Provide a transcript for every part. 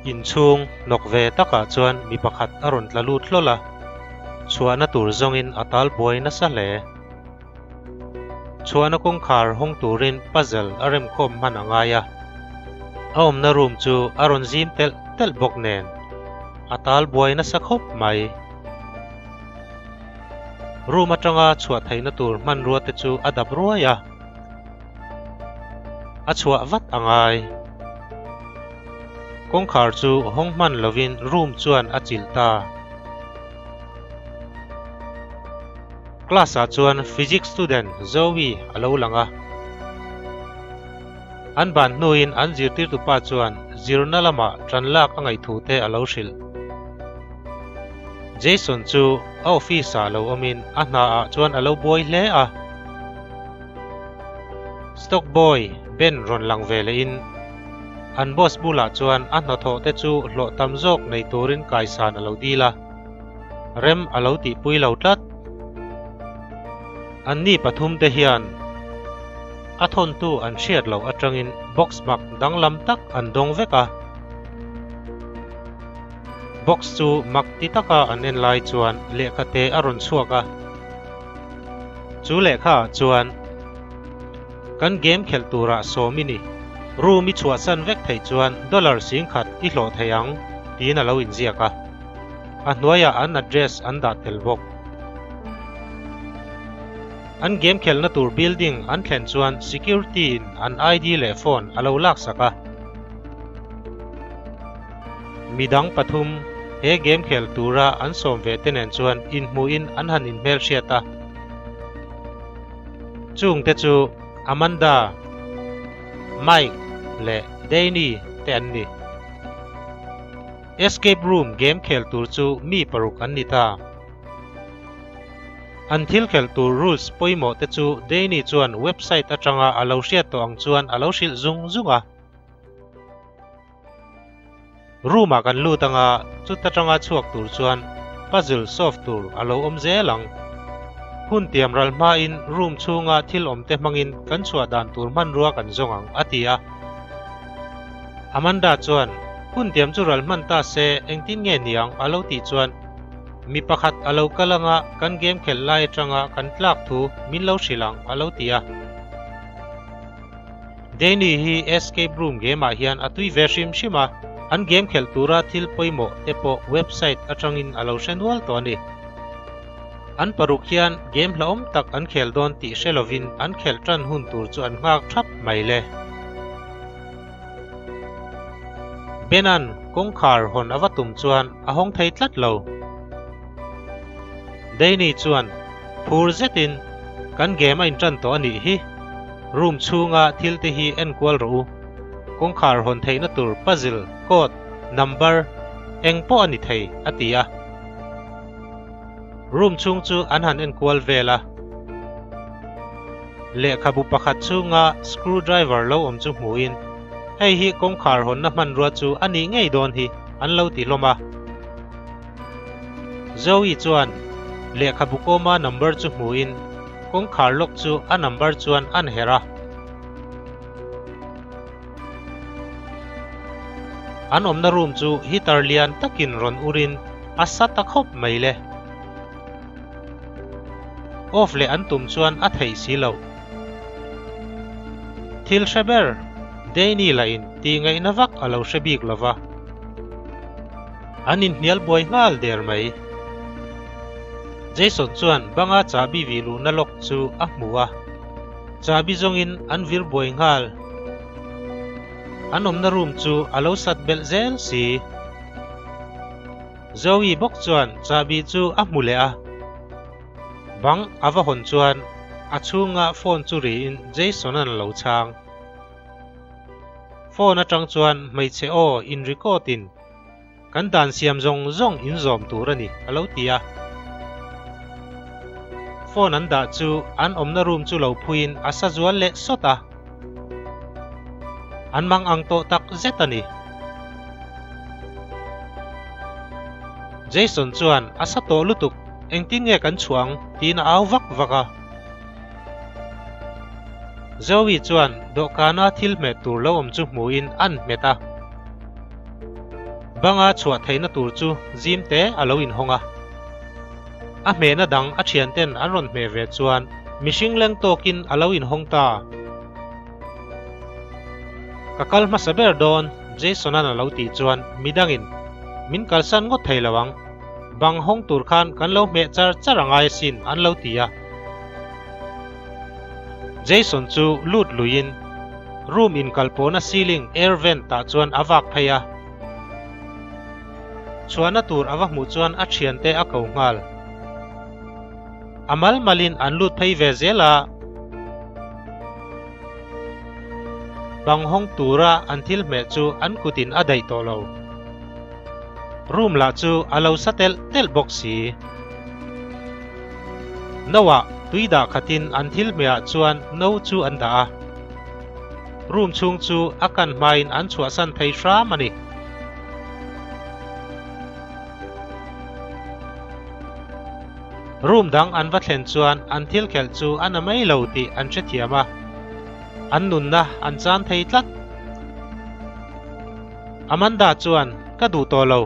Inchhung hnawk ve takah chuan mi pakhat a rawn tla lut hlawl a, chhuahna tur zawngin a tal buai nasa hle. Chhuahna kawngkhar hawng turin puzzle a remkhawm hman a ngai a, a awmna room chu a rawn zim telh telh bawk nen a tal buai nasa khawp mai. Room atanga chhuah theihna tur hmanrua te chu a dap ruai a, a chhuah vat a ngai. Kawngkhar chu hawng hman lovin room chuan a chilh ta. Class ah chuan physics student Zoe a lo lang a. An ban hnuin an zirtirtupa chuan zirna lamah tan lak a ngaih thu te a lo hrilh. Jason chu a office ah lo awmin a hna ah chuan a lo buai hle a. Stock boy Ben rawn lang ve lehin an boss bulah chuan a hnathawh te chu hlawh tam zawk nei turin kaisan a lo dil a. Rem a lo tihpui lo tlat. Anni pathum te hian a thawntu an hriat loh atangin box mak danglam tak an dawng vek a. Box chu mak ti taka an en lai chuan lehkha te a rawn chhuak a. Chu lehkha ah chuan kan game khelh turah sawm i ni. Room i chhuahsan vek theih chuan dollar singkhat i hlawh thei ang tiin a lo inziak a. A hnuaiah an address an dah tel bawk. An game khelhna tur building an thlen chuan security in an ID leh phone a lo laksak a. Midang pathum he game khel tura an sawm ve te nen chuan inhmuhin an han inhmelhriat a. Chung te chu Amanda, Mike leh Danny te an ni. Escape room game khel tur chu mi paruk an ni ta. An thil khelh tur rules pawimawh te chu Danny chuan website atanga a lo hriat tawh ang chuan a lo hrilh zung zung a. Room ah kan lut anga chuta tanga chhuak tur chuan puzzle solve tur a lo awm zel ang. Hun tiam ral hmain room chhunga thil awm te hmangin kan chhuah dan tur hmanrua kan zawng ang a ti a. Amanda chuan hun tiam chu ral hman ta se engtin nge niang a lo tih chuan mi pakhat a lo kal anga kan game khelh lai atanga kan tlak thu min lo hrilh ang a lo ti a. Danny hi Escape Room game ah hian a tui ve hrim hrim a, an game khelh tura thil pawimawh te pawh website atangin a lo hre nual tawh a ni. An paruk hian game hlauhawm tak an khel dawn tih hre lovin an khelh tan hun tur chu an nghak thap mai le. Benan kawngkhar hawn a va tum chuan a hawng thei tlat lo. Danny chuan phur zetin, Kan game a intan tawh a nih hi. Room chhunga thil te hi en kual rawh u. Kawngkhar hawn theihna tur puzzle, code, number eng pawh a ni thei, a ti a. Room chhung chu an han en kual vel a. Lehkhabu pakhat chhunga screw driver lo awm chu hmuhin, Hei hi kawngkhar hawnna hmanrua chu a nih ngei dawn hi, an lo ti hlawm a. Zoe chuan lehkhabu kawma number chu hmuhin kawngkhar lock chu a number chuan an herh a. An awmna room chu heater lian takin rawn urin a sa ta khawp mai le. Off leh an tum chuan a theih si loh. Thil hre ber, Danny lahin tihngaihna vak a lo hre bik lova. An inhnial buai nghal der mai. Jason chuan banga chahbi vih luhna lawk chu a hmu a, chahbi zawngin an vir buai nghal. An awmna room chu a lo sat belh zel si. Zoe bawk chuan chahbi chu a hmu leh a. Bang a va hawn chuan a chhunga phone chu riin Jason-a'n a lo chhang. Phone atang chuan hmeichhe aw in record in kan dan siam zawng zawng in zawm tur a ni a lo ti a. Phone an dah chu an awmna room chu lo phuiin a sa zual leh sawt a. An mang ang tawh tak zet a ni. Jason chuan a sa tawh lutuk engtin nge kan chhuah ang tiin a au vak vak a. Zoe chuan dawhkana thil hmeh tur lo awm chu hmuhin an hmet a. Banga chhuah theihna tur chu zim te a lo inhawng a. A hmehna dang a thianten an rawn hmeh ve chuan mihring leng tawkin a lo inhawng ta. Ka kal hmasa ber dawn, Jason-a'n a lo tih chuan midangin min kalsan ngawt thei lo ang. Bang hawng tur khan kan lo hmeh char char a ngai asin an lo ti a. Jason chu lut luiin room inkalpawhna ceiling air vent ah chuan a vak phei a. Chhuahna tur a va hmuh chuan a thiante a ko nghal. A mal malin an lut phei ve zel a. Bang hawng tura an thil hmeh chu an kutin a daih tawh lo. Room lah chu a lo sa telh telh bawk si. No ah tui dah khatin an thil hmehah chuan no chu an dah a. Room chhung chu a kan hmain an chhuahsan thei hram a ni. Room dang an va thlen chuan an thil khelh chu a na mai lo tih an hrethiam a, an nunna an chan thei tlat. Amanda chuan, Ka duh tawh lo,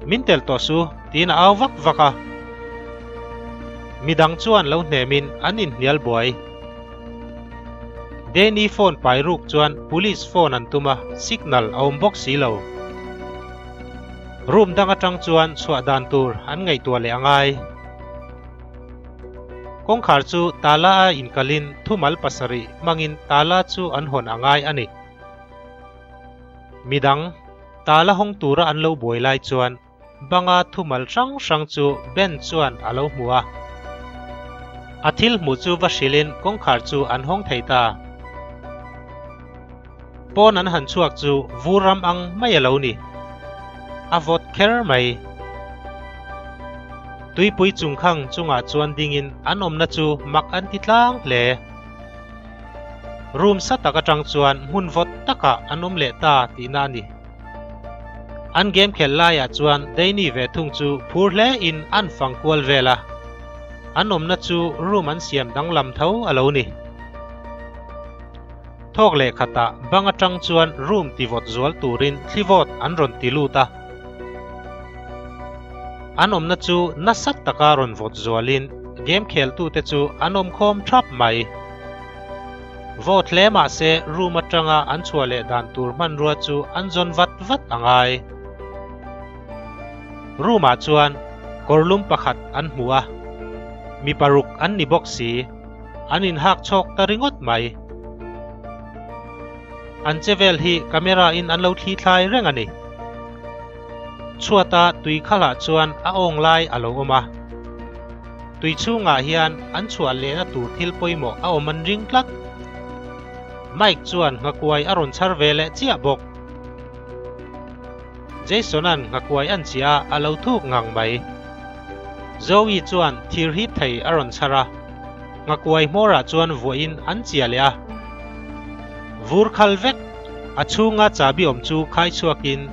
min telh tawh su, tiin a au vak vak a. Midang chuan lo hnemin an inhnial buai. Danny phone pai ruk chuan police phone an tum a, signal a awm bawk si lo. Room dang atang chuan chhuah dan tur an ngaihtuah leh a ngai. Kawngkhar chu tala a inkalhin thumal pasarih hmangin tala chu an hawn a ngai a ni. Midang, tala hawng tura an lo buai lai chuan banga thumal hrang hrang chu Ben chuan a lo hmu a. A thil hmuh chu va hrilhin kawngkhar chu an hawng thei ta. Pawn an han chhuak chu vur ram ang mai a lo ni. A vawt kher mai. Tuipui chungkhang chungah chuan dingin an awmna chu mak an ti tlang hle. Room sa tak atang chuan hmun vawt takah an awm leh ta tihna a ni. An game khelh laiah chuan Danny ve thung chu phur hle in an fang kual vel a. An awmna chu room an siam danglam tho a lo ni. Thawk leh khatah bang atang chuan room ti vawt zual turin thli vawt an rawn ti lut a. An awmna chu nasa taka rawn vawt zualin game kheltute chu an awm khawm thap mai. Vawt hle mah se room atanga an chhuah leh dan tur hmanrua chu an zawn vat vat a ngai. Room ah chuan kawrlum pakhat an hmu a, mi paruk an ni bawk si, an inhak chhawk ta ringawt mai. An che vel hi camera in an lo thli thlai reng a ni. Chhuata tui khalah chuan a awng lai a lo awm a. Tui chhungah hian an chhuah lehna tur thil pawimawh a awm an ring tlat. Mike chuan nghakuai a rawn chhar ve leh chiah bawk. Jason-a'n nghakuai an chiah a, a lo thuk ngang mai. Zoe chuan thir hip thei a rawn chhar a, nghakuai hmawrah chuan vuahin an chiah leh a. Vur khal vek, a chhunga chabi awm chu khai chhuakin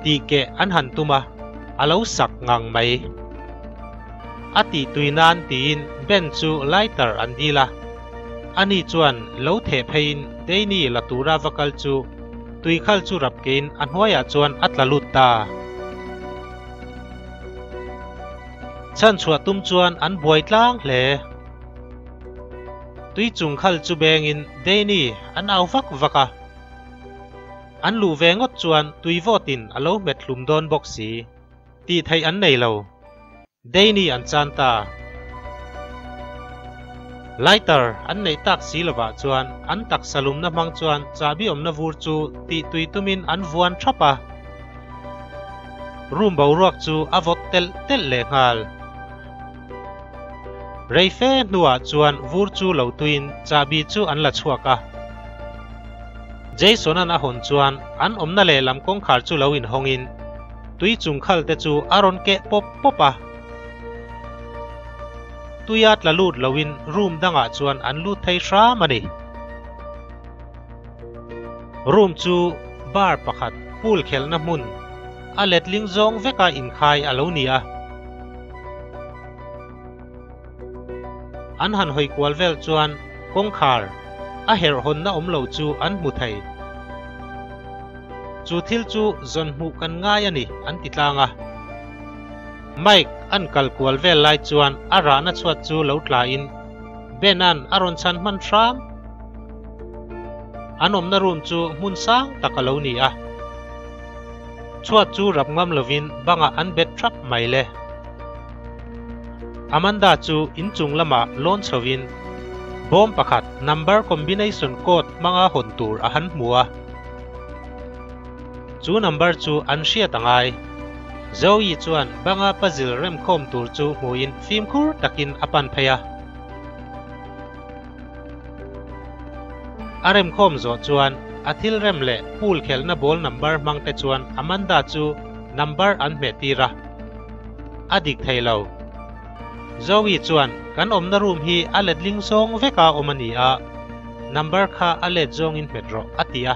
tih keh an han tum a, a lo sak ngang mai. A tih tui nan tiin Ben chu lighter an dil a, ani chuan lo theh pheiin Danny la tura va kal chu tui khal chu rap kein a hnuaiah chuan a tla lut ta. Chhan chhuah tum chuan an buai tlang hle. Tui chung khal chu bengin Danny an au vak vak a. An luh ve ngawt chuan tui vawtin a lo hmet hlum dawn bawk si. Tih theih an nei lo. Danny an chan ta. Lighter an neih tak si lovah chuan an taksa lumna hmang chuan chahbi awmna vur chu tih tui tumin an vuan thap a. Room boruak chu a vawt telh telh leh nghal. Rei fe hnuah chuan vur chu lo tuiin chahbi chu an la chhuak a. Jason-a'n a hawn chuan an awmna lehlam kawngkhar chu lo inhawngin tui chung khal te chu a rawn keh pawp pawp a. Tuia tla lut loin room dangah chuan an lut thei hram a ni. Room chu bar pakhat pool khelhna hmun a letling zawng veka inkhai a lo ni a. An han hawi kual vel chuan kawngkhar a herh hawnna awm lo chu an hmu thei. Chu thil chu zawn hmuh kan ngai a ni, an ti tlang a. Mike an kal kual vel lai chuan a rahna chhuat chu lo tla in Ben-a'n a rawn chhan hman hram. An awmna room chu hmun sang tak a lo ni a. Chhuat chu rap ngam lovin bangah an bet thap mai le. Amanda chu inchung lamah lawn chhovin bawm pakhat number combination code hmanga hawn tur a han hmu a. Chu number chu an hriat a ngai. Zoe chuan banga puzzle remkhawm tur chu hmuin fimkhur takin a pan phei a. A remkhawm zawh chuan a thil rem leh pool khelhna ball number hmang te chuan Amanda chu number an hmeh tir a. A dik thei lo. Zoe chuan kan awmna room hi a letling zawng veka awm a ni a, number kha a let zawngin hmet rawh a ti a.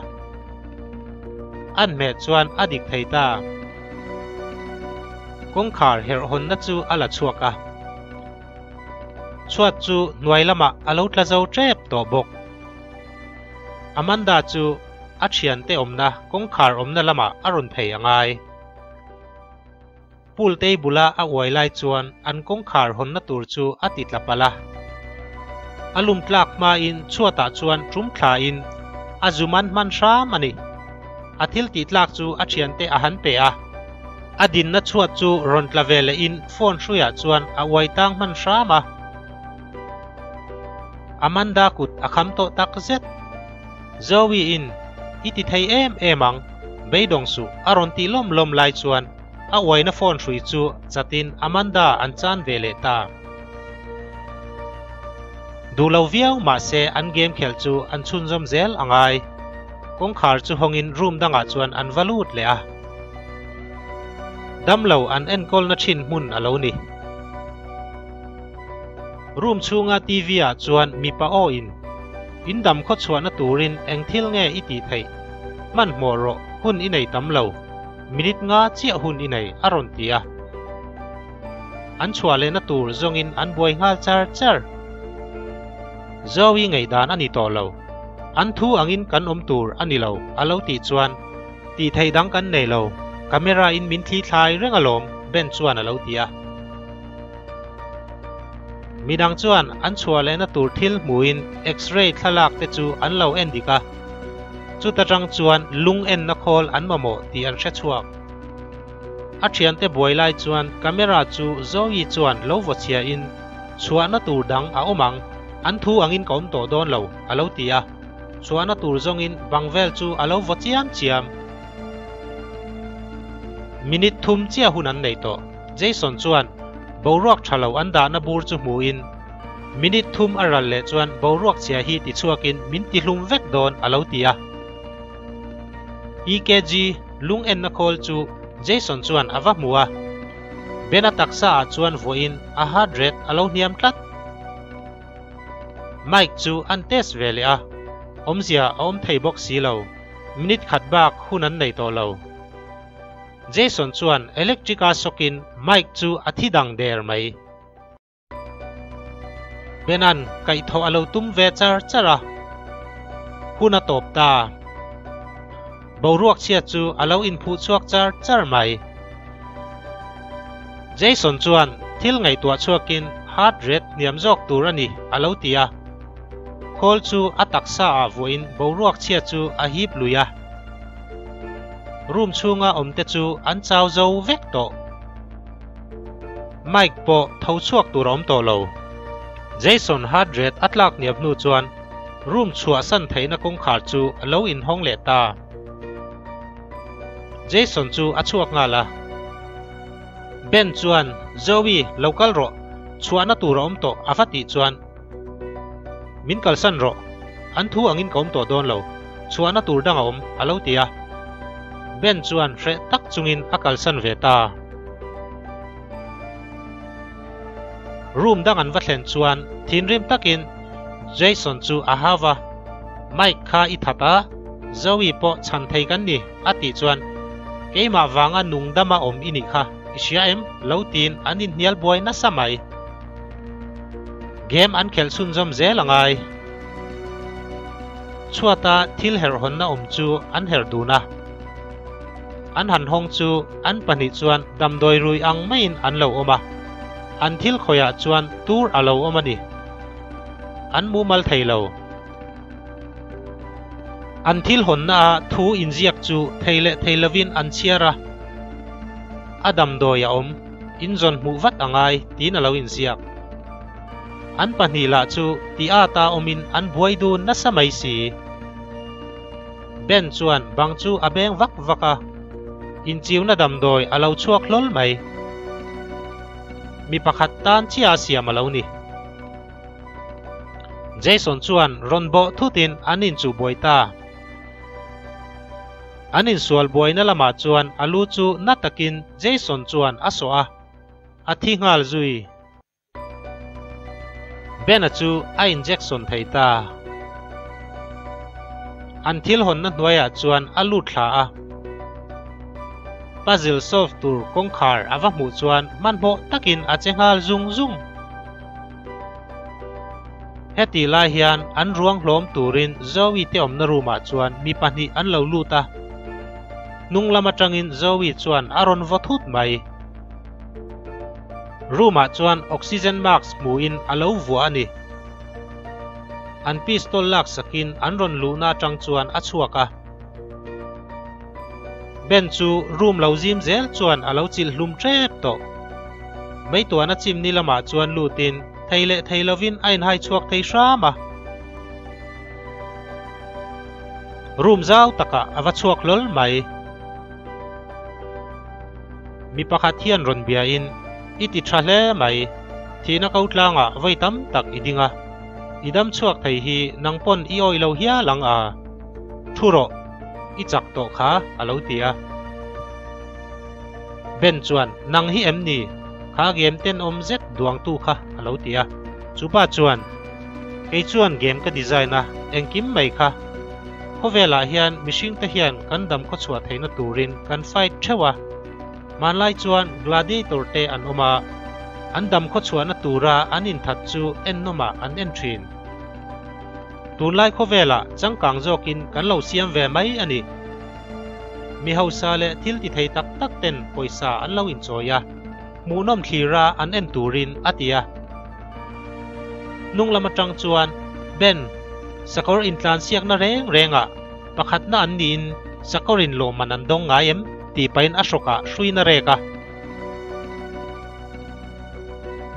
An hmeh chuan a dik thei ta. Kawngkhar herh hawnna chu a la chhuak a. Chhuat chu hnuai lamah a lo tla zo tep tawh bawk. Amanda chu a thiante awmna kawngkhar awmna lamah a rawn phei a ngai. Pool table a a uai lai chuan an kawngkhar hawnna tur chu a ti tla palh a. A lum tlak hmain chhuatah chuan tum thlain a zum an hman hram a ni. A thil tih tlak chu a thiante a han pe a. A dinna chhuat chu rawn tla ve lehin phone hruiah chuan a uai tang hman hram a. Amanda kut a kham tawh tak zet. Zoe in i ti thei em em ang, beidawng suh a rawn tih lawm lawm lai chuan a uaina phone hrui chu chatin Amanda an chan ve leh ta. Duh lo viau mahse an game khelh chu an chhunzawm zel a ngai. Kawngkhar chu hawngin room dangah chuan an va lut leh a. Damlo an enkawlna thin hmun a lo ni. Room chhunga TV ah chuan mipa aw in, In dam khaw chhuahna turin eng thil nge i tih theih? Hmanhmawh rawh, hun i nei tam lo. Minute nga chiah hun i nei, a rawn ti a. An chhuah lehna tur zawngin an buai nghal char char. Zoe ngaihdan a ni tawh lo. An thu angin kan awm tur a ni lo, a lo tih chuan, Tih theih dang kan nei lo, camera in min thli thlai reng alawm, Ben chuan a lo ti a. Midang chuan an chhuah lehna tur thil hmuin X-ray thlalak te chu an lo en dik a. Chuta tang chuan lung enna khawl an mamawh tih an hre chhuak. A thiante buai lai chuan camera chu Zoe chuan lo vaw chhia in chhuahna tur dang a awm ang, an thu angin ka awm tawh dawn lo, a lo ti a. Chhuahna tur zawngin bang vel chu a lo vaw chiam chiam. Minute thum chiah hun an nei tawh. Jason chuan boruak tha lo an dahna bur chu hmuin, Minute thum a ral leh chuan boruak chhia hi ti chhuakin min ti hlum vek dawn, a lo ti a. EKG lung enna khawl chu Jason chuan a va hmu a. Ben-a taksa ah chuan vuahin a heart rate a lo hniam tlat. Mike chu an test ve leh a, awmzia a awm thei bawk si lo. Minute khat bak hun an nei tawh lo. Jason chuan electric a sawkin Mike chu a thi dang der mai. Ben-a'n kaihthawh a lo tum ve char char a, hun a tawp ta. Boruak chhia chu a lo inphuh chhuak char char mai. Jason chuan thil ngaihtuah chhuakin heart rate hniam zawk tur a ni a lo ti a. Khawl chu a taksa ah vuahin boruak chhia chu a hip lui a. Room chhunga awmte chu an chau zo vek tawh. Mike pawh tho chhuak tur a awm tawh lo. Jason heart rate a tlak hniam hnu chuan room chhuahsan theihna kawngkhar chu a lo inhawng leh ta. Jason chu a chhuak nghal a. Ben chuan, Zoe, lo kal rawh, chhuahna tur a awm tawh a va tih chuan, Min kalsan rawh, an thu angin ka awm tawh dawn lo, chhuahna tur dang a awm, a lo ti a. Ben chuan hreh tak chungin a kalsan ve ta. Room dang an va thlen chuan thinrim takin Jason chu a hau a, Mike kha i that a, Zoe pawh chhan thei kan ni, a tih chuan, Keimah vanga nung dama awm i nih kha, i hria em? lo tiin an inhnial buai nasa mai. Game an khelh chhunzawm zel a ngai. Chhuata thil herh hawnna awm chu an herh dun a. An han hawng chu an pahnih chuan damdawi rui ang maiin an lo awm a, an thil khawihah chuan tur a lo awm a ni. An mumal thei lo. An thil hawnna a thu inziak chu thei leh thei lovin an chhiar a, a damdawi a awm, inzawn hmuh vat a ngai tiin a lo inziak. An pahnih lah chu ti at a awmin an buai dun nasa mai si. Ben chuan bang chu a beng vak vak a, inchiuna damdawi a lo chhuak hlawl mai. Mi pakhat tan chiah a siam a lo ni. Jason chuan rawn bawh thutin an inchuh buai ta. An insual buaina lamah chuan a lu chu na takin Jason chuan a sawh a, a thi nghal zui. Ben-a chu a injection thei ta. An thil hawnna hnuaiah chuan a lut thla a. Puzzle solve tur kawngkhar a va hmuh chuan hmanhmawh takin a che nghal zung zung. Heti lai hian an ruang hlawm turin Zoe te awmna room ah chuan mi pahnih an lo lut a. Hnung lam atangin Zoe chuan a rawn vaw thut mai. Room ah chuan oxygen mask hmuhin a lo vuah a ni. An pistol lak sakin an rawn luhna atang chuan a chhuak a. Ben chu room lo zim zel chuan a lo chilh hlum tep tawh. Meituan a chimni lamah chuan lutin thei leh thei lovin a inhai chhuak thei hram a. Room zau takah a va chhuak hlawl mai. Mi pakhat hian rawn biain, I ti tha hle mai, thihna ko tlangah vawi tam tak i ding a, i dam chhuak thei hi nang pawn i awih lo hial ang a. Thu rawh, i chak tawh kha, a lo ti a. Ben chuan, Nang hi em ni? Kha game tenawm zet duangtu kha, a lo ti a. Chupa chuan, Kei chuan game ka design a, engkim mai kha. Khawvelah hian mihringte hian kan dam khawchhuah theihna turin kan fight theuh a. Hmanlai chuan gladiator te an awm a, an dam khawchhuahna tura an inthat chu ennawmah an en thin. Tunlai khawvelah changkang zawkin kan lo siam ve mai a ni. Mi hausa leh thil ti thei tak tak ten pawisa an lo inchawi a, hmuhnawm thlira an en turin a ti a. Hnung lam atang chuan Ben, sakawr intlansiakna reng rengah pakhatna an niin sakawrin lawmman an dawng ngai em? tih pahin a hrawkah hruin a rek a.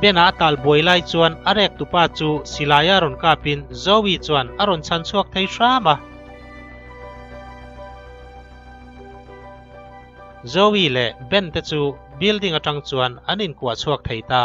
Ben-a a tal buai lai chuan a rek tupa chu silaia rawn kapin Zoe chuan a rawn chhan chhuak thei hram a. Zoe leh Ben te chu building atang chuan an inkuah chhuak thei ta.